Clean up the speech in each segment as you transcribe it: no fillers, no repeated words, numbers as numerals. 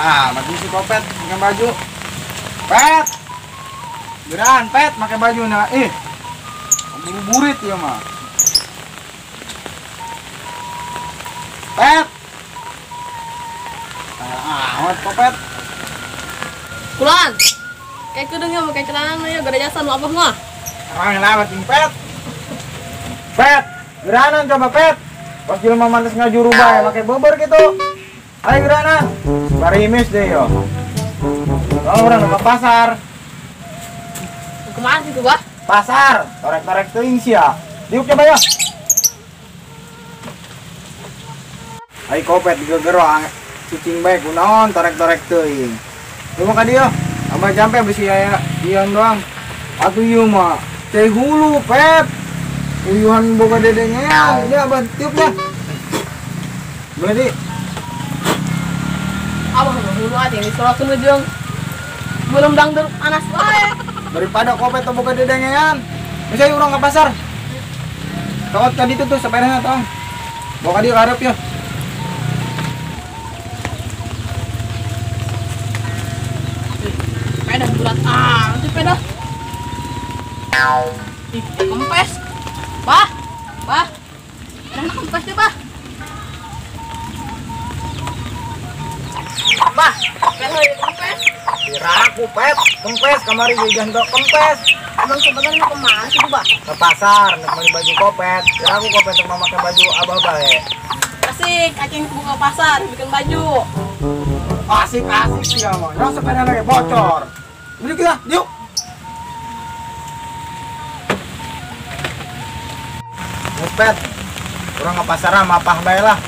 Amat si kopet pakai baju. Pet. Geran pet pakai baju nah. Buru-burit ya mah. Pet. Amat kopet. Kulan. Kayak kudungnya pakai celana ya gara jasa nu abah mah. Arang amat ting pet. Pet, geranan coba pet. Pas jelema mantes ngajuru bae pakai beber gitu. Ayo geranan. Barimis deh yo. Kalau orang ke pasar. Kemana sih tuh, Bah? Pasar, torek-torek teuing sia. Diuk coba ya. Ayo kopet digegero cicing bae kunaon torek-torek teuing. Lu mah ka dieu. Abah jampe besi aya ion doang. Atuh ieu mah cai hulu, pet. Uyuhan boga dedengean. Ini abah tiup dah. Boleh di. Abah hulu aja ini sorokeun jeung belum dangdut anas wae. Daripada kopet atau boga dedengean. Bisa urang ke pasar. Tawat ka ditu tuh sepedana tong. Bawa ka dieu ka hareup ya. Sepeda berat ah, sepeda. Ih, kempes. Bah. Bah. Sepeda kempes deh, Bah. Bah, sepeda kempes. Piraku pet, kempes kamari jajan tok kempes. Emang sebenarnya kemana sih, Bah? Ke pasar, nek beli baju kopet. Piraku kopet teu make baju abah bae. Asik, acing buka pasar bikin baju. Asik-asik sih kamu. Yang sepeda lagi bocor. Beli kita, yuk. Ngepet. Urang ke pasar mapah bae lah.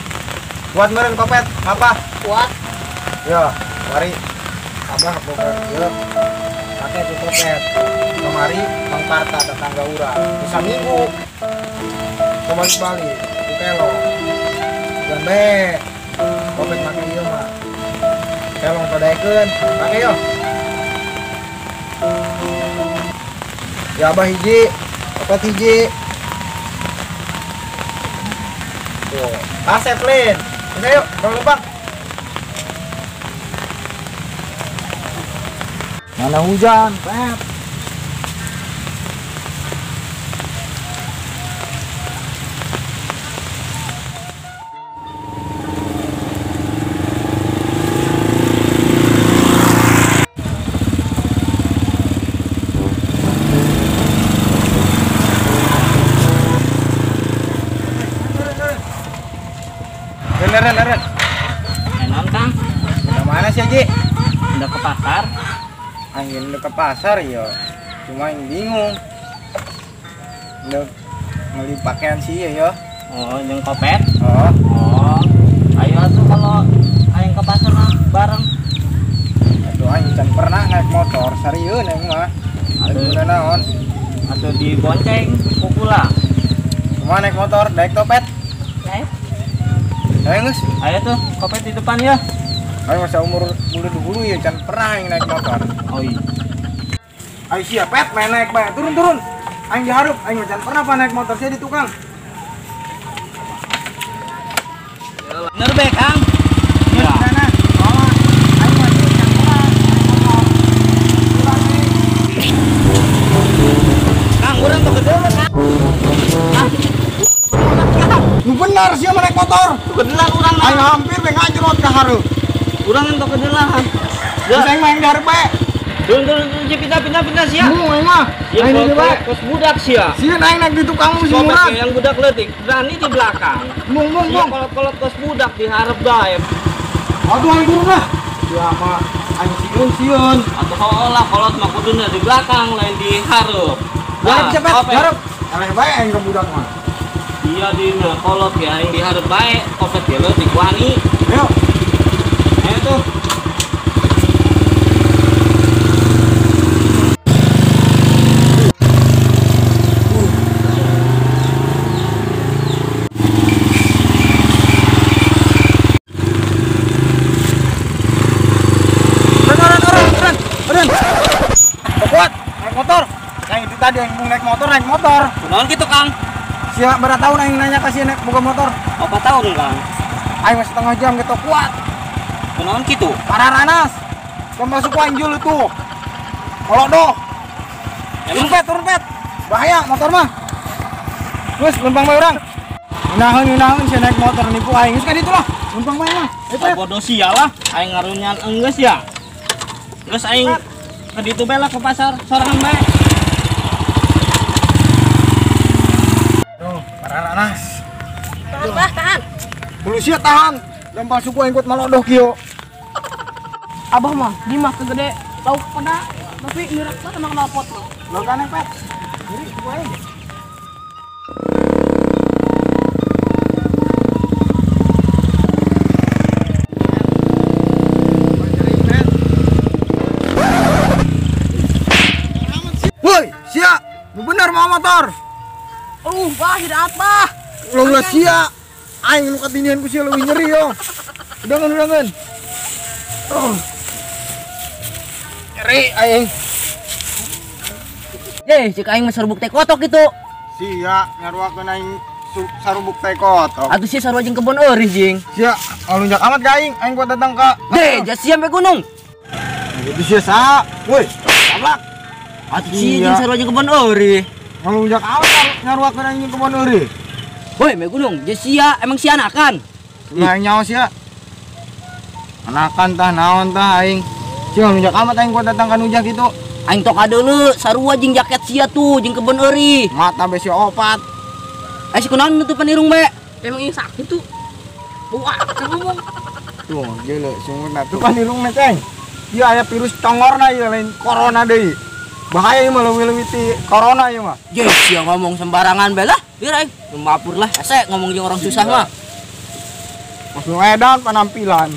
Kuat meureun kopet, mapah. Kuat. Yo, mari. Abah boga ieu. Pake ku kopet. Kemari Mang Parta tetangga urang. Bisa minggu. Kembali-balik ku kelong. Gambe. Kopet make ieu mah. Kelong padaekeun, pake yo. Ya abah hiji, kopet hiji. Tuh, kasep lin. Udah yuk, jangan lupa. Mana hujan, pet. Leren. Enon, Kang. Udah mana sih, Haji? Udah ke pasar. Angin udah ke pasar ya. Cuma yang bingung. Udah beli pakaian sih ya, yo. Oh, yang kopet? Oh. Oh. Ayo atuh kalau aing ke pasar mah bareng. Aduh, aing can pernah naik motor, sarieun aing mah. Aduh, naon? Atau dibonceng kukula. Cuma naik motor, naik topet. Naik. Ayo geus. Ayo tuh, kopet di depan ya. Ayo masa umur bulu ya can pernah yang naik motor. Oh iya. Ayo siap pet main naik bae. Turun-turun. Aing dihareup, aing can pernah pa naik motor sia di tukang. Bener bae, Kang. Iya. Oh, aing mah can pernah naik motor. Kang, urang teu gede, Kang. Nu benar sia naik motor. Kedelah urang. Aing hampir we ngajrot ka hareup. Urang entok kedelahan. Geus aing mah yang dihareup bae. Turun pindah sia. Mu aing mah. Ya Aing di bae. Kos budak sia. Sieun aing naik di tukang si murah. Yang budak leutik berani di belakang. Mung mung mung. Kolot-kolot kos budak dihareup bae. Aduh aing turun lah. Sia mah aing sieun. Atuh hoolah kolot mah kuduna di belakang lain di hareup. Hareup cepet, hareup. Eleh bae aing ke budak mah. Iya di kolot ya aing dihareup bae, kopet ge leutik wani. Ayo. Ayo tuh. Tadi aing naik motor, naik motor. Kunaon kitu, Kang? Sia berapa tahun aing nanya ka sia naik boga motor? 4 tahun, Kang. Aing mah setengah jam gitu kuat. Kunaon kitu? Pararanas. Masuk aing jul itu. Kalau doh. Turun pet, turun pet. Bahaya motor mah. Terus lempang bae urang. Ngeunaheun sia naik motor nipu aing. Geus ka ditu lah. Lempang bae mah. Bodoh sia lah, aing ngarunyan enggeus ya. Geus aing ka ditu bae lah ke pasar sorangan bae. Tuh, pararanas. Tahan, bah, tahan. Bulu sia tahan. Lempang suku aing kuat malodoh kieu. Abah mah di mah gede lauk pada tapi mirak mah emang knalpot mah. Laukan pet. Jadi suku aing. Woi, sia, bener mau motor. Bah, hidat bah. Ulah sia. Aing nu katinian ku sia leuwih nyeri yo. Udangan. Oh. Nyeri aing. Ye, cek aing mah sarubuk teh kotok gitu. Sia, nyaruakeun aing sarubuk teh kotok. Atuh sia sarua jeung kebon eurih jeung. Sia, alunjak amat ka aing, aing kuat datang ka. Deh, jas sia sampe gunung. Gitu sia sa. Woi, tablak. Atuh sia jeung sarua jeung kebon eurih. Ngalunjak amat nyaruakeun aing jeung kebon eurih. Woi, me gunung, jas sia emang sia anakan. Nah, aing nyaho sia. Anakan tah naon tah aing. Sia ngalunjak amat aing kuat datang ka nujak kitu. Aing tok adeuleu sarua jeung jaket sia tuh jeung kebon eurih. Mata be sia opat. Eh si kunaon nutupan irung be? Emang ini sakit tuh. Buah, ngomong. Tuh, gila sungutna tupan irungna ceng. Ieu aya virus congorna ieu lain corona deui. Bahaya ieu mah leuwih-leuwih ti corona ieu mah. Ye, sia ngomong sembarangan be lah. Biar aing mapur lah, hese ngomong jeung orang susah mah. Mas nu edan penampilan.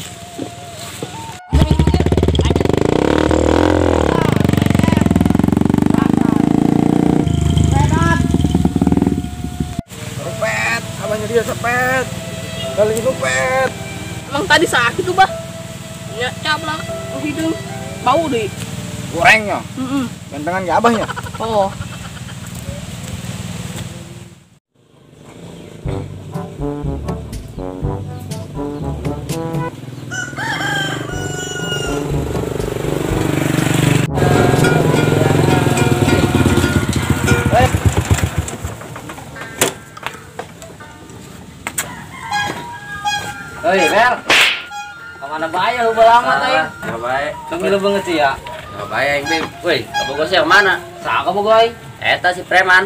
Dia sepet, kali itu pet. Emang tadi sakit tuh bah, ya cablak, hidung, bau deh. Gorengnya, gantengan gak abahnya. Oh. Hei, Bel. Kemana bae lu amat aing? Enggak bae. Kemilu banget sih ya. Enggak bae aing, Beb. Woi, kabogoh sih mana? Saha kabogoh aing? Eta si preman.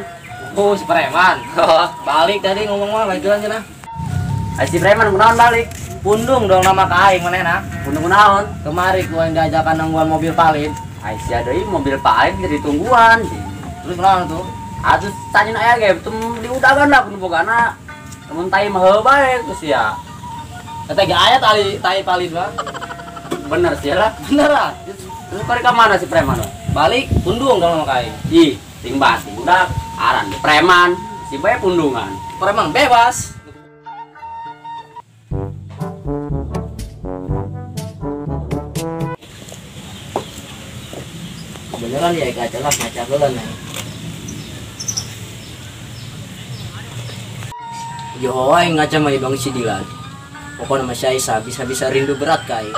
Oh, si preman. Balik tadi ngomong mah lagi cenah. Ai si preman kunaon balik? Pundung dong nama ka aing manehna. Pundung kunaon? Kemari ku aing diajakan nungguan mobil palit. Ai sia deui mobil palit jadi tungguan. Terus kunaon tuh? Atuh tanyeun aya ge tum diudagan lah kudu bogana. Mun tai mah heuh bae ku sia. Kata ge aya tali tai palit mah. Bener sih lah. Bener lah. Terus kari ka mana si preman? Balik pundung dong nama ka aing. Ih, ting bati budak. Aran preman, si bae pundungan. Preman bebas. Beneran ya kaca lah ngaca heula nih. Yo aing ngaca mah Bang si Dilan. Pokoknya mah si Aisyah bisa-bisa rindu berat ka aing.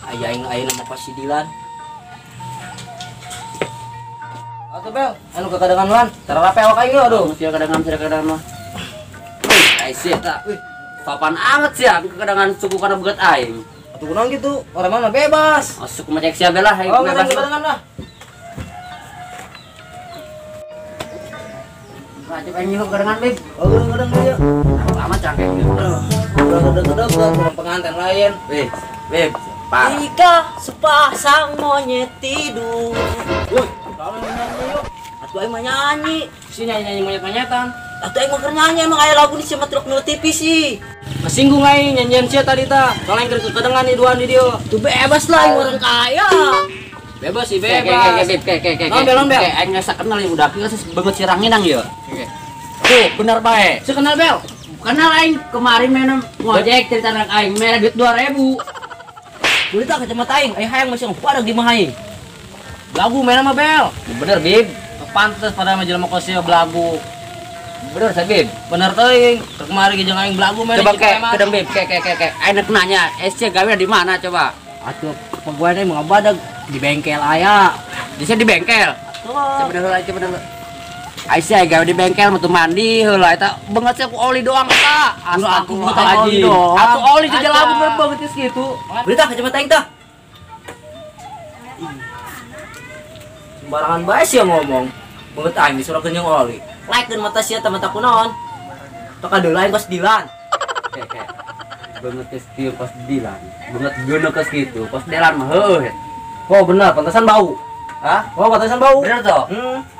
Aya aing ayeuna mah pas si Dilan. Atuh Bel, anu kekadangan wan, tara rape awak aing aduh. Sia kadangan sia kadangan mah. Wih, ai sia ta. Wih, papan anget sia kekadangan suku kana beget aing. Atuh kunaon kitu? Orang mana bebas. Oh, suku mah cek sia belah aing oh, bebas. Kekadangan lah. Wajib aing nyilup kadangan, Beb. Oh, kadang-kadang dia. Lama cangkeng gitu. Udah deket-deket kurang pengantin lain. Wih, Beb, parah. Jika sepasang monyet tidur. Woi, kamu nyanyi yuk. Atuh aing mah nyanyi. Si nyanyi-nyanyi monyet-monyetan. Atuh aing mah keur nyanyi emang aya lagu di sia mah truk nu TV sih. Kesinggung aing nyanyian sia tadi ta. Soalnya aing keur kedengan nih duaan di dieu. Tuh bebas lah aing orang kaya. Bebas sih, bebas. Ke. Bel, bel. Aing ngasa kenal ieu budak ieu banget si ranginang ieu. Tuh, bener bae. Si kenal Bel. Kenal aing kemarin minum ngojek cerita anak aing mere duit 2000. Duit tak kacamata aing, aing hayang masih padag di mah aing. Lagu main sama Bel. Bener, Bib. Pantes pada mah jelema kos belagu. Bener sabib. Bener teuing. Kemari ge jeung aing belagu mah. Coba ke kedeng bib ke ke ke ke. Aing nek nanya, SC gawe di mana coba? Atuh pegawai teh ngabadag di bengkel aya. Di di bengkel. Coba heula coba heula. Aisyah gawe di bengkel mah mandi heula eta beungeut ku oli doang eta. Astagfirullahaladzim. Atuh oli di jalan bener banget geus kitu. Berita kacamata aing tah. Sembarangan bae sia ngomong. Beungeut aing disuruhkeun jeung oli. Laikeun mata sia teh mata kunaon. Tok kadeula aing kos Dilan. Oke. Beungeut geus kieu kos Dilan. Beungeut geuneuh geus kitu, kos Dilan mah heueuh. Oh bener, pantesan bau. Hah? Oh, pantesan bau. Bener toh?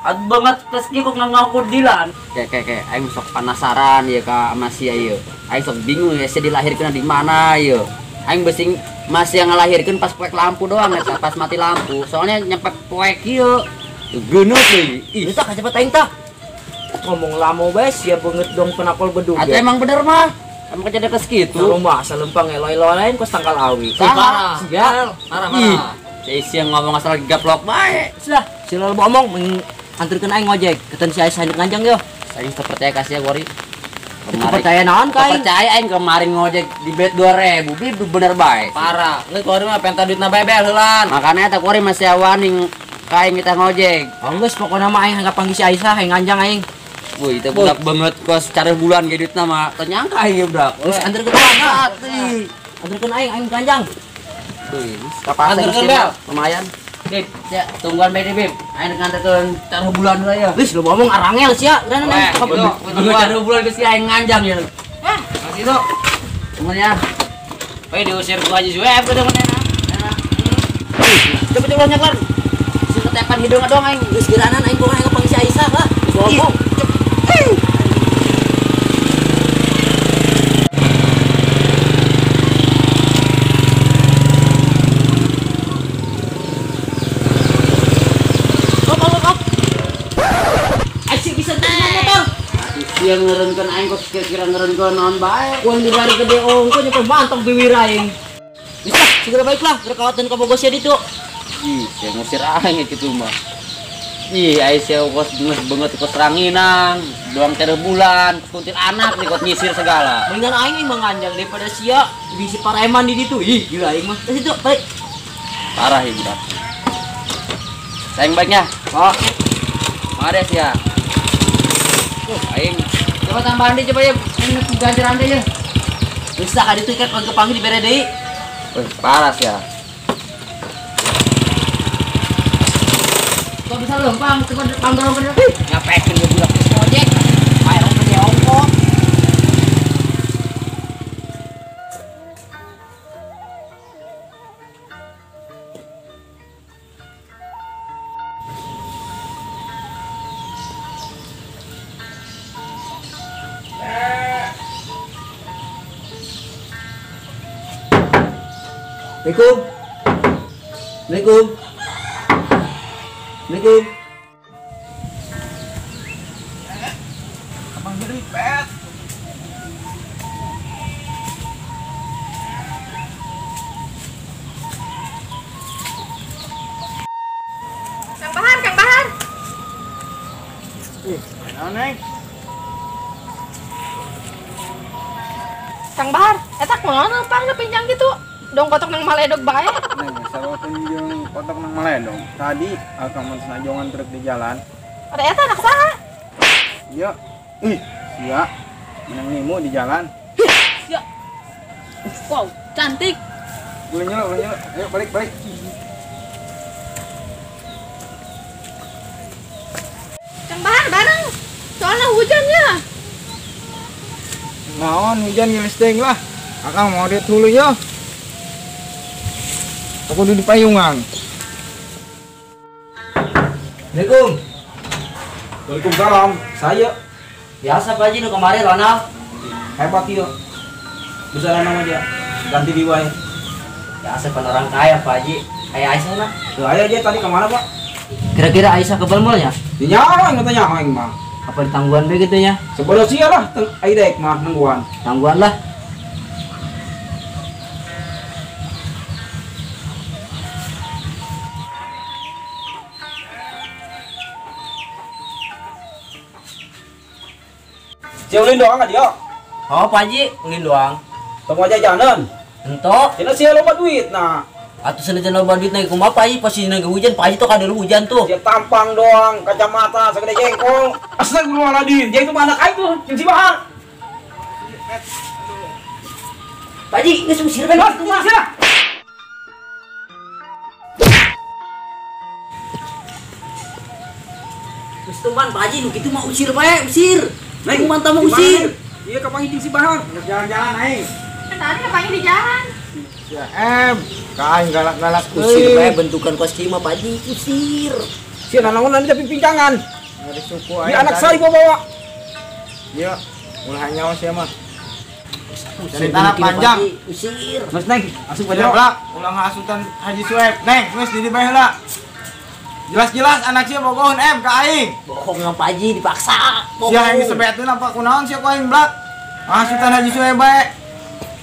Atuh banget terus kieu kok ngaku Dilan. Ke aing sok penasaran ya ka sama sia ieu. Aing sok bingung ya sia dilahirkeun di mana ieu. Aing besing masih yang ngelahirkeun pas poek lampu doang eta, pas mati lampu. Soalnya nyepek poek ieu. Geuneuh deui. Ih, tah kacamata aing tah. Ngomong lamo bae sia beungeut dong penakol bedug. Atuh emang bener mah. Emang kejadian kes kitu. Rumah asa lempang eloy-eloy lain kos tangkal awi. Parah. Sia. Parah, parah. Si yang ngomong asal gaplok bae. Sudah, si lolo ngomong anterkeun aing ngojek. Ketan si Aisyah nganjang yo. Aing teu percaya ka sia gori. Percaya naon ka aing? Percaya aing kemarin ngojek di bet 2000, bi bener bae. Parah. Geus kuari mah penta duitna bebel heulan. Makanya eta kuari masih awaning ka aing kita ngojek. Oh geus pokona mah aing hayang panggil si Aisyah hayang nganjang aing. Woi, itu budak banget kos cari bulan ge duitna mah. Teu nyangka aing budak. Geus anterkeun aing. Anterkeun aing aing nganjang. Anterkeun bel, lumayan. Bib, ya, tungguan bae Bib. Aing nganterkeun cara bulan heula ya. Geus lu ngomong arangel sia, geura nang. Tunggu cara bulan geus aing nganjang ya. Hah, masih itu. Tungguan ya. Weh diusir ku Haji Zueb ke mana? Cepet-cepet nyaklar. Si ketepan hidung doang aing. Geus geuranan aing kumaha aing panggil si Aisyah lah. Geus ngomong. Yang ngerenkeun aing kok kira-kira ngerenkeun naon bae. Uang dibari gede ongko nyampe mantap bibir aing. Bisa, segera baiklah, berkawatan ka Bogor sia ditu. Ih, sia ngusir aing kitu mah. Ih, aing sia kos geus beungeut kos ranginang, doang teh bulan, kuntil anak nih kos nyisir segala. Mendingan aing menganjang daripada sia bisi pareman di ditu. Ih, gila aing mah. Terus itu balik. Parah ieu budak. Saing baiknya. Oh. Mari sia. Aing coba tambahan deh coba ya, ini ganti rantai ya. Bisa kali itu kan kepanggil dibere deui. Wih, parah ya. Kok bisa lempang, coba pangdorong ke dia. Ngapain dia budak ojek? Bayar gede ongkos. Assalamualaikum. Assalamualaikum. Assalamualaikum. Abang jeripet. Kang Bahar, Kang Bahar. Ih, naon neng? Kang Bahar, eta kunaon lempang pinjang gitu? Dong kotok nang maledog bae. Neng, sawakeun jeung kotok nang maledog. Tadi akang mun senajongan truk di jalan. Ada eta anak saha? Iya. Ih, sia. Menang nimu di jalan. Sia. Wow, cantik. Boleh nyeluk, boleh nyeluk. Ayo balik, balik. Kang Bahar bareng. Soalnya hujan ya. Naon hujan geus teuing lah. Akang mau diet hulu ya. Aku duduk di payungan. Assalamualaikum. Waalaikumsalam. Saya biasa Pak Haji nu kemarin Ronald. Hebat ieu. Bisa nama aja. Ganti di wae. Biasa pan orang kaya Pak Haji. Kayak Aisyah mah. Tuh ayo aja tadi kemana Pak? Kira-kira Aisyah ke mall-nya? Dinyawa aing tanya aing mah. Apa ditangguhan be gitu nya? Sebodoh sia lah ai daek mah nungguan. Tangguhan lah. Sia ulin doang dia. Oh, Pak Haji, ulin doang. Temu aja jalan. Entok. Cenah sia loba duit nah. Atuh senajan loba duit na kumaha Pak Haji, pasti naga hujan, Pak Haji tuh kada hujan tuh. Sia tampang doang, kacamata segede jengkol. Astagfirullahaladzim, dia itu mah anak aing tuh, jeung si Bahar. Pak Haji, geus usir bae. Mas, sia. Geus tuman Pak Haji nu kitu mah usir bae, usir. Neng mantap mah usir. Iya kapanggih jeung si Bahar. Jalan-jalan aing. Tadi kapanggih di jalan. Ya ka aing galak-galak usir bae bentukan kos kieu mah Pak Haji, usir. Sia nanaon nanti tapi pincangan. Dari suku aing. Ini anak sari gua bawa. Iya, ulah nyawa sia mah. Dari tanah panjang. Usir. Mas Neng, asup aja. Blak, ulah ngasutan Haji Sueb. Neng, geus di bae heula. Jelas-jelas anak sia bogohun ka aing. Bohong sama Pak Haji dipaksa. Sia yang disebeteun apa kunaon sia ku aing blak. Ngasutan Haji Sueb bae.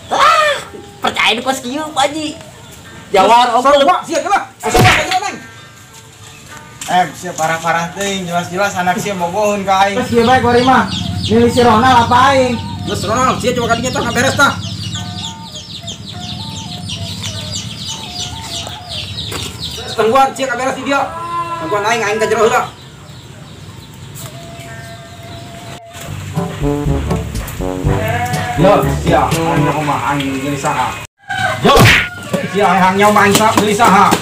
Ah, percaya di kos kieu Pak Haji. Jawar opo sia kena. Asup aja Neng. Sia parah-parah teuing jelas-jelas anak sia bogohun ka aing. Sia bae kuari mah. Milih si Ronald apa aing? Geus Ronald, sia coba kadinya tah beres tah. Tungguan sia kaberes di dia. Tungguan aing aing ka jero heula. Yo, sia aing kumaha aing geus saha. Yo, sia aing hang nyawa aing geus saha.